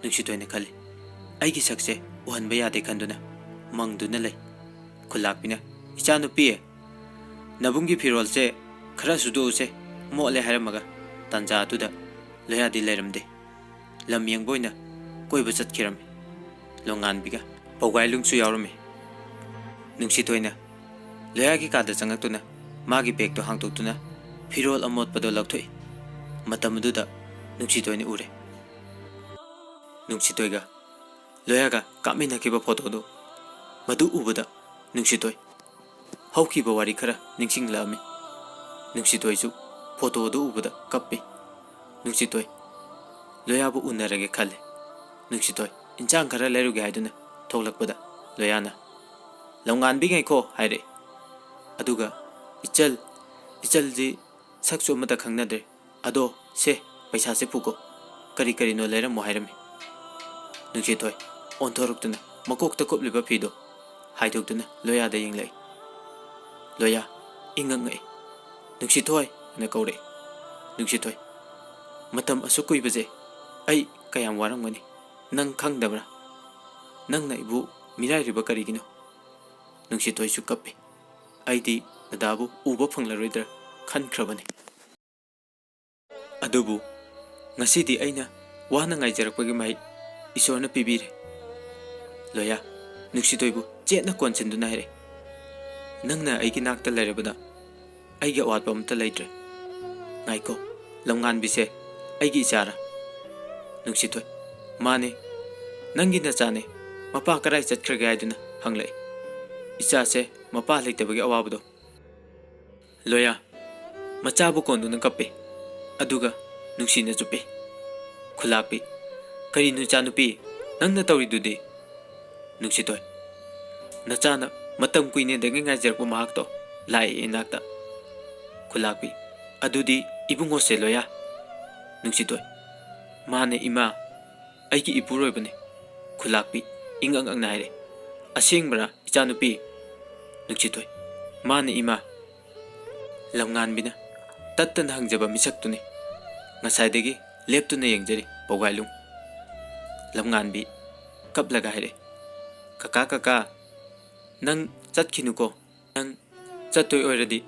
ꯅꯨꯡꯁꯤꯊꯣꯏꯅ ꯈꯜꯂꯤ, "ꯑꯩꯒꯤ ꯁꯛꯁꯦ ꯎꯍꯟꯕ ꯌꯥꯗꯦ" ꯈꯟꯗꯨꯅ ꯃꯪꯗꯨꯅ ꯂꯩ꯫ ꯈꯨꯜꯂꯥꯛꯄꯤꯅ, "ꯏꯆꯥꯅꯨꯄꯤ, ꯅꯕꯨꯡꯒꯤ ꯐꯤꯔꯣꯜꯁꯦ ꯈꯔ ꯁꯨꯗꯣꯛꯎꯁꯦ, ꯃꯣꯠꯂꯦ" ꯍꯥꯏꯔꯝꯃꯒ ꯇꯥꯟꯖꯥ ꯑꯗꯨꯗ ꯂꯣꯌꯥꯗꯤ ꯂꯩꯔꯝꯗꯦ꯫ ꯂꯝ ꯌꯦꯡꯕ ꯑꯣꯏꯅ ꯀꯣꯏꯕ ꯆꯠꯈꯤꯔꯝꯃꯤ꯫ ꯂꯣꯡꯉꯥꯟꯕꯤꯒ ꯄꯧꯒꯥꯏꯂꯨꯡꯁꯨ ꯌꯥꯎꯔꯝꯃꯤ꯫ ꯅꯨꯡꯁꯤꯊꯣꯏꯅ ꯂꯣꯌꯥꯒꯤ ꯀꯥꯗ ꯆꯪꯉꯛꯇꯨꯅ ꯃꯥꯒꯤ ꯕꯦꯒꯇꯣ ꯍꯥꯡꯗꯣꯛꯇꯨꯅ ꯐꯤꯔꯣꯜ ꯑꯃꯣꯠꯄꯗꯣ ꯂꯧꯊꯣꯛꯏ꯫ ꯃꯇꯝ ꯑꯗꯨꯗ ꯅꯨꯡꯁꯤꯊꯣꯏꯅ ꯎꯔꯦ꯫ ꯅꯨꯡꯁꯤꯊꯣꯏꯒ ꯂꯣꯌꯥꯒ ꯀꯥꯞꯃꯤꯟꯅꯈꯤꯕ ꯐꯣꯇꯣꯗꯨ, ꯃꯗꯨ ꯎꯕꯗ ꯅꯨꯡꯁꯤꯊꯣꯏ ꯍꯧꯈꯤꯕ ꯋꯥꯔꯤ ꯈꯔ ꯅꯤꯡꯁꯤꯡꯂꯛꯑꯝꯃꯤ꯫ ꯅꯨꯡꯁꯤꯊꯣꯏꯁꯨ ꯐꯣꯇꯣ ꯑꯗꯨ ꯎꯕꯗ ꯀꯞꯄꯤ꯫ ꯅꯨꯡꯁꯤꯊꯣꯏ ꯂꯣꯌꯥꯕꯨ ꯎꯅꯔꯒꯦ ꯈꯜꯂꯤ꯫ ꯅꯨꯡꯁꯤꯊꯣꯏ ꯏꯟꯁꯥꯡ ꯈꯔ ꯂꯩꯔꯨꯒꯦ ꯍꯥꯏꯗꯨꯅ ꯊꯣꯛꯂꯛꯄꯗ ꯂꯣꯌꯥꯅ, "ꯂꯝꯉꯥꯟꯕꯤ ꯉꯥꯏꯈꯣ" ꯍꯥꯏꯔꯛꯏ꯫ ꯑꯗꯨꯒ ꯏꯆꯜ, ꯏꯆꯜꯁꯤ ꯁꯛꯁꯨ ꯑꯃꯠꯇ ꯈꯪꯅꯗ꯭ꯔꯦ꯫ "ꯑꯗꯣ ꯁꯦ, ꯄꯩꯁꯥꯁꯦ ꯄꯨꯀꯣ, ꯀꯔꯤ ꯀꯔꯤꯅꯣ ꯂꯩꯔꯝꯃꯣ" ꯍꯥꯏꯔꯝꯃꯤ꯫ ꯅꯨꯡꯁꯤꯊꯣꯏ ꯑꯣꯟꯊꯣꯔꯛꯇꯨꯅ ꯃꯀꯣꯛꯇ ꯀꯨꯞꯂꯤꯕ ꯐꯤꯗꯣ ꯍꯥꯏꯗꯣꯛꯇꯨꯅ ꯂꯣꯌꯥꯗ ꯌꯦꯡꯂꯛꯏ꯫ ꯂꯣꯌꯥ ꯏꯉꯛ ꯉꯛꯏ꯫ "ꯅꯨꯡꯁꯤꯊꯣꯏ" ꯍꯥꯏꯅ ꯀꯧꯔꯛꯏ꯫ ꯅꯨꯡꯁꯤꯊꯣꯏ, "ꯃꯇꯝ ꯑꯁꯨꯛ ꯀꯨꯏꯕꯁꯦ ꯑꯩ ꯀꯌꯥꯝ ꯋꯥꯔꯝꯒꯅꯤ, ꯅꯪ ꯈꯪꯗꯕ꯭ꯔꯥ? ꯅꯪꯅ ꯑꯩꯕꯨ ꯃꯤꯔꯥꯏꯔꯤꯕ ꯀꯔꯤꯒꯤꯅꯣ?" ꯅꯨꯡꯁꯤꯊꯣꯏꯁꯨ ꯀꯞꯄꯤ꯫ ꯑꯩꯗꯤ ꯗꯗꯥꯕꯨ ꯎꯕ ꯐꯪꯂꯔꯣꯏꯗ꯭ꯔꯥ ꯈꯟꯈ꯭ꯔꯕꯅꯤ꯫ ꯑꯗꯨꯕꯨ ꯉꯁꯤꯗꯤ ꯑꯩꯅ ꯋꯥꯅ ꯉꯥꯏꯖꯔꯛꯄꯒꯤ ꯃꯍꯩ ꯏꯁꯣꯔꯅ ꯄꯤꯕꯤꯔꯦ꯫ ꯂꯣꯌꯥ, ꯅꯨꯡꯁꯤꯊꯣꯏꯕꯨ ꯆꯦꯠꯅ ꯀꯣꯟꯁꯤꯟꯗꯨꯅ ꯍꯥꯏꯔꯛꯏ, "ꯅꯪꯅ ꯑꯩꯒꯤ ꯅꯥꯛꯇ ꯂꯩꯔꯕꯗ ꯑꯩꯒꯤ ꯑꯋꯥꯠꯄ ꯑꯃꯠꯇ ꯂꯩꯇ꯭ꯔꯦ꯫ ꯉꯥꯏꯈꯣ, ꯂꯝꯉꯥꯟꯕꯤꯁꯦ ꯑꯩꯒꯤ ꯏꯆꯥꯔꯥ?" ꯅꯨꯡꯁꯤꯊꯣꯏ, "ꯃꯥꯅꯦ, ꯅꯪꯒꯤ ꯅꯆꯥꯅꯦ꯫ ꯃꯄꯥ ꯀꯔꯥꯏ ꯆꯠꯈ꯭ꯔꯒꯦ ꯍꯥꯏꯗꯨꯅ ꯍꯪꯂꯛꯏ꯫ ꯏꯆꯥꯁꯦ ꯃꯄꯥ ꯂꯩꯇꯕꯒꯤ ꯑꯋꯥꯕꯗꯣ"꯫ ꯂꯣꯌꯥ, ꯃꯆꯥꯕꯨ ꯀꯣꯟꯗꯨꯅ ꯀꯞꯄꯤ, ꯑꯗꯨꯒ ꯅꯨꯡꯁꯤꯅ ꯆꯨꯞꯄꯤ꯫ ꯈꯨꯂꯥꯛꯄꯤ, "ꯀꯔꯤꯅꯣ ꯏꯆꯥꯅꯨꯄꯤ, ꯅꯪꯅ ꯇꯧꯔꯤꯗꯨꯗꯤ?" ꯅꯨꯡꯁꯤꯊꯣꯏ, "ꯅꯆꯥꯅ ꯃꯇꯝ ꯀꯨꯏꯅꯗꯒꯤ ꯉꯥꯏꯖꯔꯛꯄ ꯃꯍꯥꯛꯇꯣ ꯂꯥꯛꯑꯦ ꯏꯅꯥꯛꯇ"꯫ ꯈꯨꯂꯥꯛꯄꯤ, "ꯑꯗꯨꯗꯤ ꯏꯕꯨꯡꯉꯣꯁꯦ ꯂꯣꯌꯥ?" ꯅꯨꯡꯁꯤꯊꯣꯏ, "ꯃꯥꯅꯦ ꯏꯃꯥ, ꯑꯩꯒꯤ ꯏꯄꯨꯔꯣꯏꯕꯅꯦ"꯫ ꯈꯨꯂꯥꯛꯄꯤ, ꯏꯪ ꯑꯪ ꯑꯪꯅ ꯍꯥꯏꯔꯦ, "ꯑꯁꯦꯡꯕꯔꯥ ꯏꯆꯥꯅꯨꯄꯤ?" ꯅꯨꯡꯁꯤꯊꯣꯏ, "ꯃꯥꯅꯦ ꯏꯃꯥ"꯫ ꯂꯝꯉꯥꯟꯕꯤꯅ ꯇꯠꯇꯅ ꯍꯪꯖꯕ ꯃꯤꯁꯛꯇꯨꯅꯤ꯫ ꯉꯁꯥꯏꯗꯒꯤ ꯂꯦꯞꯇꯨꯅ ꯌꯦꯡꯖꯔꯤ ꯄꯧꯒꯥꯏꯂꯨꯡ꯫ ꯂꯝꯉꯥꯟꯕꯤ ꯀꯞꯂꯒ ꯍꯥꯏꯔꯛꯏ, "ꯀꯀꯥ, ꯀꯀꯥ, ꯅꯪ ꯆꯠꯈꯤꯅꯨꯀꯣ꯫ ꯅꯪ ꯆꯠꯇꯣꯏ ꯑꯣꯏꯔꯗꯤ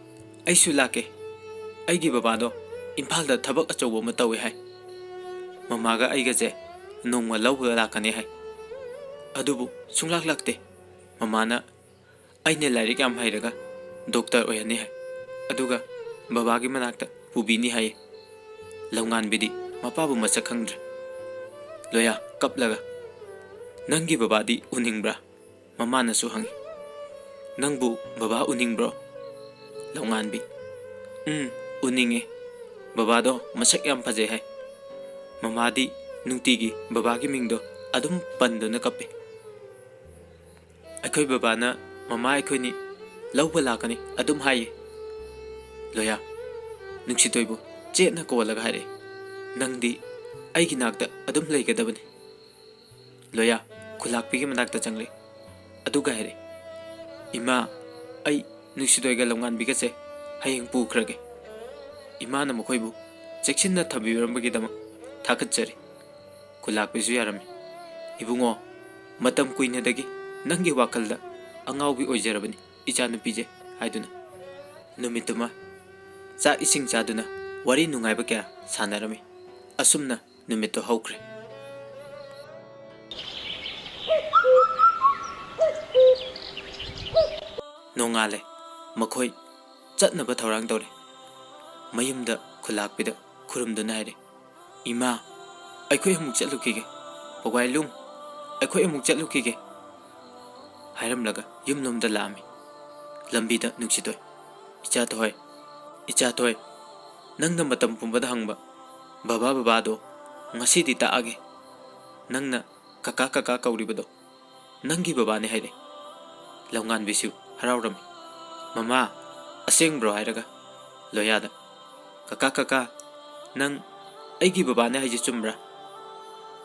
ꯑꯩꯁꯨ ꯂꯥꯛꯀꯦ꯫ ꯑꯩꯒꯤ ꯕꯕꯥꯗꯣ ꯏꯝꯐꯥꯜꯗ ꯊꯕꯛ ꯑꯆꯧꯕ ꯑꯃ ꯇꯧꯋꯦ ꯍꯥꯏ꯫ ꯃꯃꯥꯒ ꯑꯩꯒꯁꯦ ꯅꯣꯡꯃ ꯂꯧꯕ ꯂꯥꯛꯀꯅꯤ ꯍꯥꯏ꯫ ꯑꯗꯨꯕꯨ ꯁꯨꯡꯂꯥꯛ ꯂꯥꯛꯇꯦ꯫ ꯃꯃꯥꯅ ꯑꯩꯅ ꯂꯥꯏꯔꯤꯛ ꯌꯥꯝ ꯍꯩꯔꯒ ꯗꯣꯛꯇꯔ ꯑꯣꯏꯍꯟꯅꯤ ꯍꯥꯏ꯫ ꯑꯗꯨꯒ ꯕꯕꯥꯒꯤ ꯃꯅꯥꯛꯇ ꯄꯨꯕꯤꯅꯤ ꯍꯥꯏꯌꯦ"꯫ ꯂꯝꯉꯥꯟꯕꯤꯗꯤ ꯃꯄꯥꯕꯨ ꯃꯁꯛ ꯈꯪꯗ꯭ꯔꯦ꯫ ꯂꯣꯌꯥ ꯀꯞꯂꯒ, "ꯅꯪꯒꯤ ꯕꯕꯥꯗꯤ ꯎꯅꯤꯡꯕ꯭ꯔꯥ?" ꯃꯃꯥꯅꯁꯨ ꯍꯪꯉꯤ꯫ "ꯅꯪꯕꯨ ꯕꯕꯥ ꯎꯅꯤꯡꯕ꯭ꯔꯣ?" ꯂꯝꯉꯥꯟꯕꯤ, "ꯎꯝ, ꯎꯅꯤꯡꯉꯤ꯫ ꯕꯕꯥꯗꯣ ꯃꯁꯛ ꯌꯥꯝ ꯐꯖꯩ ꯍꯥꯏ꯫ ꯃꯃꯥꯗꯤ ꯅꯨꯡꯇꯤꯒꯤ ꯕꯕꯥꯒꯤ ꯃꯤꯡꯗꯣ ꯑꯗꯨꯝ ꯄꯟꯗꯨꯅ ꯀꯞꯄꯤ꯫ ꯑꯩꯈꯣꯏ ꯕꯕꯥꯅ ꯃꯃꯥ ꯑꯩꯈꯣꯏꯅꯤ ꯂꯧꯕ ꯂꯥꯛꯀꯅꯤ ꯑꯗꯨꯝ ꯍꯥꯏꯌꯦ"꯫ ꯂꯣꯌꯥ ꯅꯨꯡꯁꯤꯊꯣꯏꯕꯨ ꯆꯦꯠꯅ ꯀꯣꯜꯂꯒ ꯍꯥꯏꯔꯛꯏ, "ꯅꯪꯗꯤ ꯑꯩꯒꯤ ꯅꯥꯛꯇ ꯑꯗꯨꯝ ꯂꯩꯒꯗꯕꯅꯤ"꯫ ꯂꯣꯌꯥ ꯈꯨꯂꯥꯛꯄꯤꯒꯤ ꯃꯅꯥꯛꯇ ꯆꯪꯂꯛꯏ꯫ ꯑꯗꯨꯒ ꯍꯥꯏꯔꯛꯏ, "ꯏꯃꯥ, ꯑꯩ ꯅꯨꯡꯁꯤꯊꯣꯏꯒ ꯂꯝꯉꯥꯟꯕꯤꯒꯁꯦ ꯍꯌꯦꯡ ꯄꯨꯈ꯭ꯔꯒꯦ꯫ ꯏꯃꯥꯅ ꯃꯈꯣꯏꯕꯨ ꯆꯦꯛꯁꯤꯟꯅ ꯊꯝꯕꯤꯔꯝꯕꯒꯤꯗꯃꯛ ꯊꯥꯒꯠꯆꯔꯤ"꯫ ꯈꯨꯂꯥꯛꯄꯤꯁꯨ ꯌꯥꯔꯝꯃꯤ꯫ "ꯏꯕꯨꯡꯉꯣ, ꯃꯇꯝ ꯀꯨꯏꯅꯗꯒꯤ ꯅꯪꯒꯤ ꯋꯥꯈꯜꯗ ꯑꯉꯥꯎꯕꯤ ꯑꯣꯏꯖꯔꯕꯅꯤ ꯏꯆꯥꯅꯨꯄꯤꯁꯦ꯫ ꯍꯥꯏꯗꯨꯅ ꯅꯨꯃꯤꯠꯇꯨꯃ ꯆꯥꯛ ꯏꯁꯤꯡ ꯆꯥꯗꯨꯅ ꯋꯥꯔꯤ ꯅꯨꯡꯉꯥꯏꯕ ꯀꯌꯥ ꯁꯥꯟꯅꯔꯝꯃꯤ꯫ ꯑꯁꯨꯝꯅ ꯅꯨꯃꯤꯠꯇꯨ ꯍꯧꯈ꯭ꯔꯦ꯫ ꯅꯣꯡꯉꯥꯜꯂꯦ꯫ ꯃꯈꯣꯏ ꯆꯠꯅꯕ ꯊꯧꯔꯥꯡ ꯇꯧꯔꯦ꯫ ꯃꯌꯨꯝꯗ ꯈꯨꯂꯥꯛꯄꯤꯗ ꯈꯨꯔꯨꯝꯗꯨꯅ ꯍꯥꯏꯔꯦ, "ꯏꯃꯥ, ꯑꯩꯈꯣꯏ ꯑꯃꯨꯛ ꯆꯠꯂꯨꯈꯤꯒꯦ꯫ ꯄꯧꯒꯥꯏꯂꯨꯡ, ꯑꯩꯈꯣꯏ ꯑꯃꯨꯛ ꯆꯠꯂꯨꯈꯤꯒꯦ," ꯍꯥꯏꯔꯝꯂꯒ ꯌꯨꯝꯂꯣꯝꯗ ꯂꯥꯛꯑꯝꯃꯤ꯫ ꯂꯝꯕꯤꯗ ꯅꯨꯡꯁꯤꯊꯣꯏ, "ꯏꯆꯥꯊꯣꯏ, ꯏꯆꯥꯊꯣꯏ, ꯅꯪꯅ ꯃꯇꯝ ꯄꯨꯝꯕꯗ ꯍꯪꯕ ꯕꯕꯥ ꯕꯕꯥꯗꯣ ꯉꯁꯤꯗꯤ ꯇꯥꯛꯑꯒꯦ꯫ ꯅꯪꯅ ꯀꯀꯥ ꯀꯀꯥ ꯀꯧꯔꯤꯕꯗꯣ ꯅꯪꯒꯤ ꯕꯕꯥꯅꯦ ꯍꯥꯏꯔꯦ꯫" ꯂꯝꯉꯥꯟꯕꯤꯁꯨ ꯍꯔꯥꯎꯔꯝꯃꯤ꯫ "ꯃꯃꯥ, ꯑꯁꯦꯡꯕ꯭ꯔꯣ?" ꯍꯥꯏꯔꯒ ꯂꯣꯌꯥꯗ, "ꯀꯀꯥ, ꯀꯀꯥ, ꯅꯪ ꯑꯩꯒꯤ ꯕꯕꯥꯅꯦ ꯍꯥꯏꯁꯦ ꯆꯨꯝꯕ꯭ꯔꯥ?"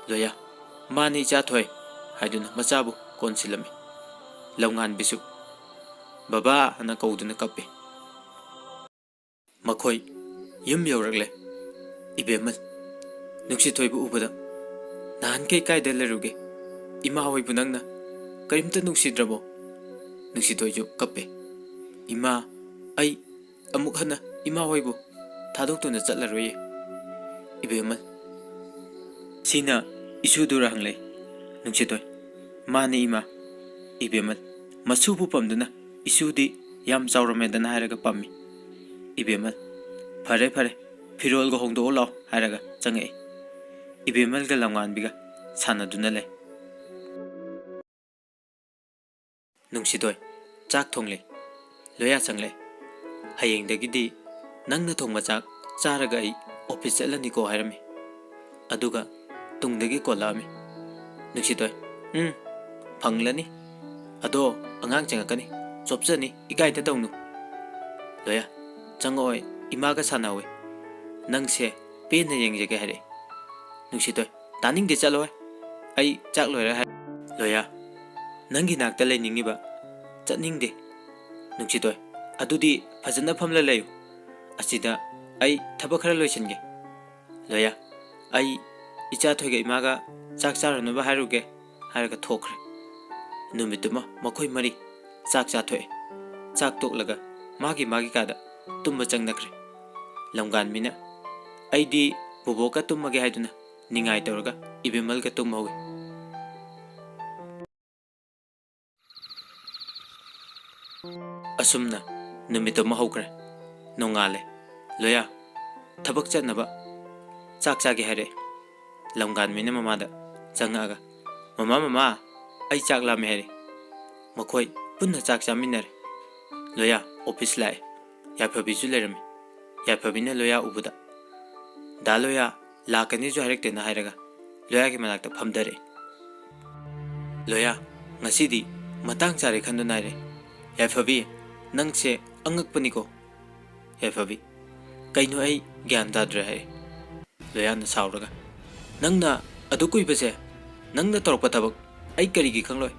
ꯂꯣꯌꯥ, "ꯃꯥꯅꯤ ꯏꯆꯥꯊꯣꯏ" ꯍꯥꯏꯗꯨꯅ ꯃꯆꯥꯕꯨ ꯀꯣꯟꯁꯤꯜꯂꯝꯃꯤ꯫ ꯂꯝꯉꯥꯟꯕꯤꯁꯨ "ꯕꯕꯥ" ꯍꯥꯏꯅ ꯀꯧꯗꯨꯅ ꯀꯞꯄꯤ꯫ ꯃꯈꯣꯏ ꯌꯨꯝ ꯌꯧꯔꯛꯂꯦ꯫ ꯏꯕꯦꯝꯃ, ꯅꯨꯡꯁꯤꯊꯣꯏꯕꯨ ꯎꯕꯗ, "ꯅꯍꯥꯟꯈꯩ ꯀꯥꯏꯗ ꯂꯩꯔꯨꯒꯦ? ꯏꯃꯥ ꯍꯣꯏꯕꯨ ꯅꯪꯅ ꯀꯔꯤꯝꯇ ꯅꯨꯡꯁꯤꯗ꯭ꯔꯕꯣ?" ꯅꯨꯡꯁꯤꯊꯣꯏꯁꯨ ꯀꯞꯄꯦ꯫ "ꯏꯃꯥ, ꯑꯩ ꯑꯃꯨꯛ ꯍꯟꯅ ꯏꯃꯥ ꯍꯣꯏꯕꯨ ꯊꯥꯗꯣꯛꯇꯨꯅ ꯆꯠꯂꯔꯣꯏꯌꯦ꯫" ꯏꯕꯦꯝꯃ, "ꯁꯤꯅ ꯏꯁꯨꯗꯨꯔ?" ꯍꯪꯂꯦ ꯅꯨꯡꯁꯤꯊꯣꯏ꯫ "ꯃꯥꯅꯤ ꯏꯃꯥ꯫" ꯏꯕꯦꯝꯃ, ꯃꯁꯨꯕꯨ ꯄꯝꯗꯨꯅ, "ꯏꯁꯨꯗꯤ ꯌꯥꯝ ꯆꯥꯎꯔꯝꯃꯦꯗꯅ" ꯍꯥꯏꯔꯒ ꯄꯝꯃꯤ꯫ ꯏꯕꯦꯝꯃ, "ꯐꯔꯦ, ꯐꯔꯦ, ꯐꯤꯔꯣꯜꯒ ꯍꯣꯡꯗꯣꯛꯑꯣ ꯂꯥꯎ" ꯍꯥꯏꯔꯒ ꯆꯪꯉꯛꯏ꯫ ꯏꯕꯦꯝꯃꯜꯒ ꯂꯝꯉꯥꯟꯕꯤꯒ ꯁꯥꯟꯅꯗꯨꯅ ꯂꯩ꯫ ꯅꯨꯡꯁꯤꯊꯣꯏ ꯆꯥꯛ ꯊꯣꯡꯂꯤ꯫ ꯂꯣꯌꯥ ꯆꯪꯂꯦ꯫ "ꯍꯌꯦꯡꯗꯒꯤꯗꯤ ꯅꯪꯅ ꯊꯣꯡꯕ ꯆꯥꯛ ꯆꯥꯔꯒ ꯑꯩ ꯑꯣꯐꯤꯁ ꯆꯠꯂꯅꯤꯀꯣ" ꯍꯥꯏꯔꯝꯃꯤ꯫ ꯑꯗꯨꯒ ꯇꯨꯡꯗꯒꯤ ꯀꯣꯜꯂꯛꯑꯝꯃꯤ꯫ ꯅꯨꯡꯁꯤꯊꯣꯏ, "ꯎꯝ, ꯐꯪꯂꯅꯤ꯫ ꯑꯗꯣ ꯑꯉꯥꯡ ꯆꯪꯉꯛꯀꯅꯤ, ꯆꯣꯞꯆꯅꯤ, ꯏꯀꯥꯏꯗ ꯇꯧꯅꯨ꯫" ꯂꯣꯌꯥ, "ꯆꯪꯉꯛꯑꯣꯏ, ꯏꯃꯥꯒ ꯁꯥꯟꯅꯍꯧꯋꯤ꯫ ꯅꯪꯁꯦ ꯄꯦꯟꯅ ꯌꯦꯡꯖꯒꯦ" ꯍꯥꯏꯔꯛꯏ꯫ ꯅꯨꯡꯁꯤꯊꯣꯏ, "ꯇꯥꯅꯤꯡꯗꯦ, ꯆꯠꯂꯣꯍꯦ꯫ ꯑꯩ ꯆꯥꯛ ꯂꯣꯏꯔꯦ" ꯍꯥꯏ꯫ ꯂꯣꯌꯥ, "ꯅꯪꯒꯤ ꯅꯥꯛꯇ ꯂꯩꯅꯤꯡꯉꯤꯕ? ꯆꯠꯅꯤꯡꯗꯦ꯫" ꯅꯨꯡꯁꯤꯊꯣꯏ, "ꯑꯗꯨꯗꯤ ꯐꯖꯅ ꯐꯝꯂ ꯂꯩꯌꯨ꯫ ꯑꯁꯤꯗ ꯑꯩ ꯊꯕꯛ ꯈꯔ ꯂꯣꯏꯁꯤꯟꯒꯦ꯫" ꯂꯣꯌꯥ, "ꯑꯩ ꯏꯆꯥꯊꯣꯏꯒ ꯏꯃꯥꯒ ꯆꯥꯛ ꯆꯥꯔꯨꯅꯕ ꯍꯥꯏꯔꯨꯒꯦ" ꯍꯥꯏꯔꯒ ꯊꯣꯛꯈ꯭ꯔꯦ꯫ ꯅꯨꯃꯤꯠꯇꯨꯃ ꯃꯈꯣꯏ ꯃꯔꯤ ꯆꯥꯛ ꯆꯥꯊꯣꯛꯑꯦ꯫ ꯆꯥꯛ ꯇꯣꯛꯂꯒ ꯃꯥꯒꯤ ꯃꯥꯒꯤ ꯀꯥꯗ ꯇꯨꯝꯕ ꯆꯪꯅꯈ꯭ꯔꯦ꯫ ꯂꯝꯒꯥꯟꯕꯤꯅ "ꯑꯩꯗꯤ ꯕꯣꯕꯣꯛꯀ ꯇꯨꯝꯃꯒꯦ" ꯍꯥꯏꯗꯨꯅ ꯅꯤꯡꯉꯥꯏ ꯇꯧꯔꯒ ꯏꯕꯦꯝꯃꯜꯒ ꯇꯨꯝꯍꯧꯏ꯫ ꯑꯁꯨꯝꯅ ꯅꯨꯃꯤꯠ ꯑꯃ ꯍꯧꯈ꯭ꯔꯦ꯫ ꯅꯣꯡꯉꯥꯜꯂꯦ꯫ "ꯂꯣꯌꯥ, ꯊꯕꯛ ꯆꯠꯅꯕ ꯆꯥꯛ ꯆꯥꯒꯦ" ꯍꯥꯏꯔꯛꯑꯦ꯫ ꯂꯝꯒꯥꯟꯕꯤꯅ ꯃꯃꯥꯗ ꯆꯪꯉꯛꯑꯒ, "ꯃꯃꯥ, ꯃꯃꯥ, ꯑꯩ ꯆꯥꯛ ꯂꯥꯝꯃꯦ" ꯍꯥꯏꯔꯦ꯫ ꯃꯈꯣꯏ ꯄꯨꯟꯅ ꯆꯥꯛ ꯆꯥꯃꯤꯟꯅꯔꯦ꯫ ꯂꯣꯌꯥ ꯑꯣꯐꯤꯁ ꯂꯥꯛꯑꯦ꯫ ꯌꯥꯏꯐꯕꯤꯁꯨ ꯂꯩꯔꯝꯃꯤ꯫ ꯌꯥꯏꯐꯕꯤꯅ ꯂꯣꯌꯥ ꯎꯕꯗ, "ꯗꯥ ꯂꯣꯌꯥ ꯂꯥꯛꯀꯅꯤꯁꯨ ꯍꯥꯏꯔꯛꯇꯦꯅ" ꯍꯥꯏꯔꯒ ꯂꯣꯌꯥꯒꯤ ꯃꯅꯥꯛꯇ ꯐꯝꯊꯔꯛꯑꯦ꯫ "ꯂꯣꯌꯥ, ꯉꯁꯤꯗꯤ ꯃꯇꯥꯡ ꯆꯥꯔꯦ ꯈꯟꯗꯨꯅ" ꯍꯥꯏꯔꯦ꯫ "ꯌꯥꯏꯐꯕꯤ, ꯅꯪꯁꯦ ꯑꯉꯛꯄꯅꯤꯀꯣ"꯫ ꯌꯥꯏꯐꯕꯤ, "ꯀꯩꯅꯣ, ꯑꯩ ꯒ꯭ꯌꯥꯟ ꯇꯥꯗ꯭ꯔꯦ" ꯍꯥꯏꯔꯦ꯫ ꯂꯣꯌꯥꯅ ꯁꯥꯎꯔꯒ, "ꯅꯪꯅ ꯑꯗꯨ ꯀꯨꯏꯕꯁꯦ ꯅꯪꯅ ꯇꯧꯔꯛꯄ ꯊꯕꯛ ꯑꯩ ꯀꯔꯤꯒꯤ ꯈꯪꯂꯣꯏ?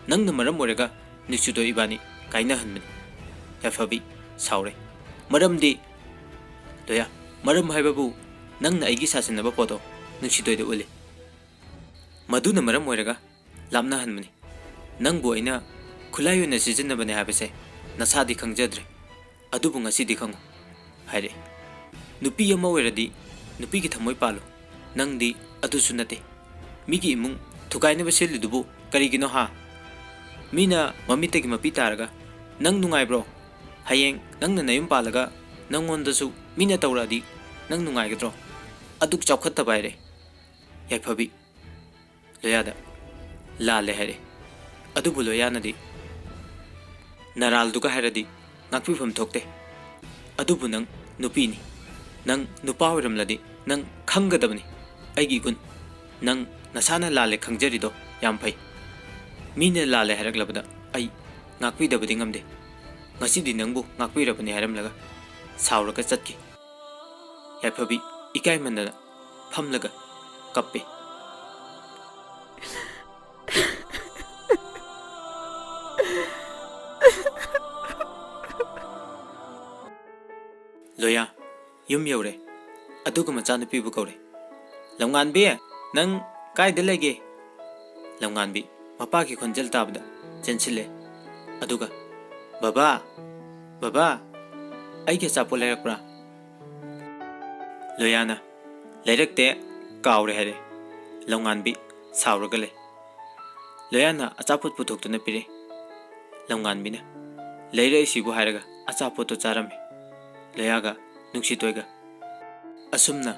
ꯅꯪꯅ ꯃꯔꯝ ꯑꯣꯏꯔꯒ ꯅꯨꯡꯁꯤꯗꯣ ꯏꯕꯥꯅꯤ ꯀꯥꯏꯅꯍꯟꯕꯅꯤ"꯫ ꯌꯥꯏꯐꯕꯤ ꯁꯥꯎꯔꯦ꯫ "ꯃꯔꯝꯗꯤ?" ꯂꯣꯌꯥ, "ꯃꯔꯝ ꯍꯥꯏꯕꯕꯨ ꯅꯪꯅ ꯑꯩꯒꯤ ꯁꯥꯁꯤꯟꯅꯕ ꯄꯣꯠꯇꯣ ꯅꯨꯡꯁꯤꯗꯣꯏꯗ ꯎꯠꯂꯤ꯫ ꯃꯗꯨꯅ ꯃꯔꯝ ꯑꯣꯏꯔꯒ ꯂꯥꯞꯅꯍꯟꯕꯅꯤ꯫ ꯅꯪꯕꯨ ꯑꯩꯅ ꯈꯨꯠꯂꯥꯏ ꯑꯣꯏꯅ ꯁꯤꯖꯤꯟꯅꯕꯅꯦ ꯍꯥꯏꯕꯁꯦ ꯅꯁꯥꯗꯤ ꯈꯪꯖꯗ꯭ꯔꯦ, ꯑꯗꯨꯕꯨ ꯉꯁꯤꯗꯤ ꯈꯪꯉꯨ" ꯍꯥꯏꯔꯛꯑꯦ꯫ "ꯅꯨꯄꯤ ꯑꯃ ꯑꯣꯏꯔꯗꯤ ꯅꯨꯄꯤꯒꯤ ꯊꯃꯣꯏ ꯄꯥꯜꯂꯨ, ꯅꯪꯗꯤ ꯑꯗꯨꯁꯨ ꯅꯠꯇꯦ꯫ ꯃꯤꯒꯤ ꯏꯃꯨꯡ ꯊꯨꯒꯥꯏꯅꯕ ꯁꯤꯜꯂꯤꯗꯨꯕꯨ ꯀꯔꯤꯒꯤꯅꯣ ꯍꯥ? ꯃꯤꯅ ꯃꯃꯤꯠꯇꯒꯤ ꯃꯄꯤ ꯇꯥꯔꯒ ꯅꯪ ꯅꯨꯡꯉꯥꯏꯕ꯭ꯔꯣ? ꯍꯌꯦꯡ ꯅꯪꯅ ꯅꯌꯨꯝ ꯄꯥꯜꯂꯒ ꯅꯪꯉꯣꯟꯗꯁꯨ ꯃꯤꯅ ꯇꯧꯔꯛꯑꯗꯤ ꯅꯪ ꯅꯨꯡꯉꯥꯏꯒꯗ꯭ꯔꯣ? ꯑꯗꯨꯛ ꯆꯥꯎꯈꯠꯇꯕ" ꯍꯥꯏꯔꯦ꯫ ꯌꯥꯏꯐꯕꯤ ꯂꯣꯌꯥꯗ ꯂꯥꯜꯂꯦ ꯍꯥꯏꯔꯛꯑꯦ꯫ ꯑꯗꯨꯕꯨ ꯂꯣꯌꯥꯅꯗꯤ, "ꯅꯔꯥꯜꯗꯨꯒ ꯍꯥꯏꯔꯗꯤ ꯉꯥꯛꯄꯤꯐꯝ ꯊꯣꯛꯇꯦ꯫ ꯑꯗꯨꯕꯨ ꯅꯪ ꯅꯨꯄꯤꯅꯤ꯫ ꯅꯪ ꯅꯨꯄꯥ ꯑꯣꯏꯔꯝꯂꯗꯤ ꯅꯪ ꯈꯪꯒꯗꯕꯅꯤ ꯑꯩꯒꯤ ꯏꯒꯨꯟ꯫ ꯅꯪ ꯅꯁꯥꯅ ꯂꯥꯜꯂꯦ ꯈꯪꯖꯔꯤꯗꯣ ꯌꯥꯝ ꯐꯩ꯫ ꯃꯤꯅ ꯂꯥꯜꯂꯦ ꯍꯥꯏꯔꯛꯂꯕꯗ ꯑꯩ ꯉꯥꯛꯄꯤꯗꯕꯗꯤ ꯉꯝꯗꯦ꯫ ꯉꯁꯤꯗꯤ ꯅꯪꯕꯨ ꯉꯥꯛꯄꯤꯔꯕꯅꯤ" ꯍꯥꯏꯔꯝꯂꯒ ꯁꯥꯎꯔꯒ ꯆꯠꯈꯤ꯫ ꯌꯥꯏꯐꯕꯤ ꯏꯀꯥꯏꯃꯟꯗꯅ ꯐꯝꯂꯒ ꯀꯞꯄꯤ꯫ ꯂꯣꯌꯥ ꯌꯨꯝ ꯌꯧꯔꯦ꯫ ꯑꯗꯨꯒ ꯃꯆꯥꯅꯨꯄꯤꯕꯨ ꯀꯧꯔꯦ꯫ "ꯂꯝꯉꯥꯟꯕꯤ, ꯅꯪ ꯀꯥꯏꯗ ꯂꯩꯒꯦ?" ꯂꯝꯉꯥꯟꯕꯤ ꯃꯄꯥꯒꯤ ꯈꯣꯟꯖꯦꯜ ꯇꯥꯕꯗ ꯆꯦꯟꯁꯤꯜꯂꯦ꯫ ꯑꯗꯨꯒ "ꯕꯕꯥ, ꯕꯕꯥ, ꯑꯩꯒꯤ ꯑꯆꯥꯄꯣꯠ ꯂꯩꯔꯛꯄ꯭ꯔꯥ?" ꯂꯣꯌꯥꯅ, "ꯂꯩꯔꯛꯇꯦ, ꯀꯥꯎꯔꯦ" ꯍꯥꯏꯔꯦ꯫ ꯂꯝꯉꯥꯟꯕꯤ ꯁꯥꯎꯔꯒ ꯂꯩ꯫ ꯂꯣꯌꯥꯅ ꯑꯆꯥꯄꯣꯠ ꯄꯨꯊꯣꯛꯇꯨꯅ ꯄꯤꯔꯛꯏ꯫ ꯂꯝꯉꯥꯟꯕꯤꯅ, "ꯂꯩꯔꯛꯏꯁꯤꯕꯨ" ꯍꯥꯏꯔꯒ ꯑꯆꯥꯄꯣꯠꯇꯣ ꯆꯥꯔꯝꯃꯤ꯫ ꯂꯣꯌꯥꯒ ꯅꯨꯡꯁꯤꯇꯣꯏꯒ ꯑꯁꯨꯝꯅ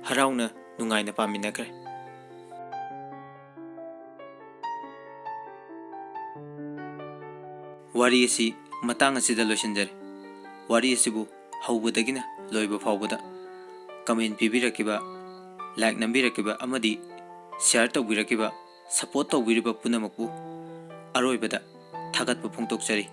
ꯍꯔꯥꯎꯅ ꯅꯨꯡꯉꯥꯏꯅ ꯄꯥꯃꯤꯟꯅꯈ꯭ꯔꯦ꯫ ꯋꯥꯔꯤ ꯑꯁꯤ ꯃꯇꯥꯡ ꯑꯁꯤꯗ ꯂꯣꯏꯁꯤꯟꯖꯔꯦ꯫ ꯋꯥꯔꯤ ꯑꯁꯤꯕꯨ ꯍꯧꯕꯗꯒꯤꯅ ꯂꯣꯏꯕ ꯐꯥꯎꯕꯗ comment ꯄꯤꯕꯤꯔꯛꯈꯤꯕ, like ꯅꯝꯕꯤꯔꯛꯈꯤꯕ ꯑꯃꯗꯤ share ꯇꯧꯕꯤꯔꯛꯈꯤꯕ, support ꯇꯧꯕꯤꯔꯤꯕ ꯄꯨꯝꯅꯃꯛꯄꯨ ꯑꯔꯣꯏꯕꯗ ꯊꯥꯒꯠꯄ ꯐꯣꯡꯗꯣꯛꯆꯔꯤ꯫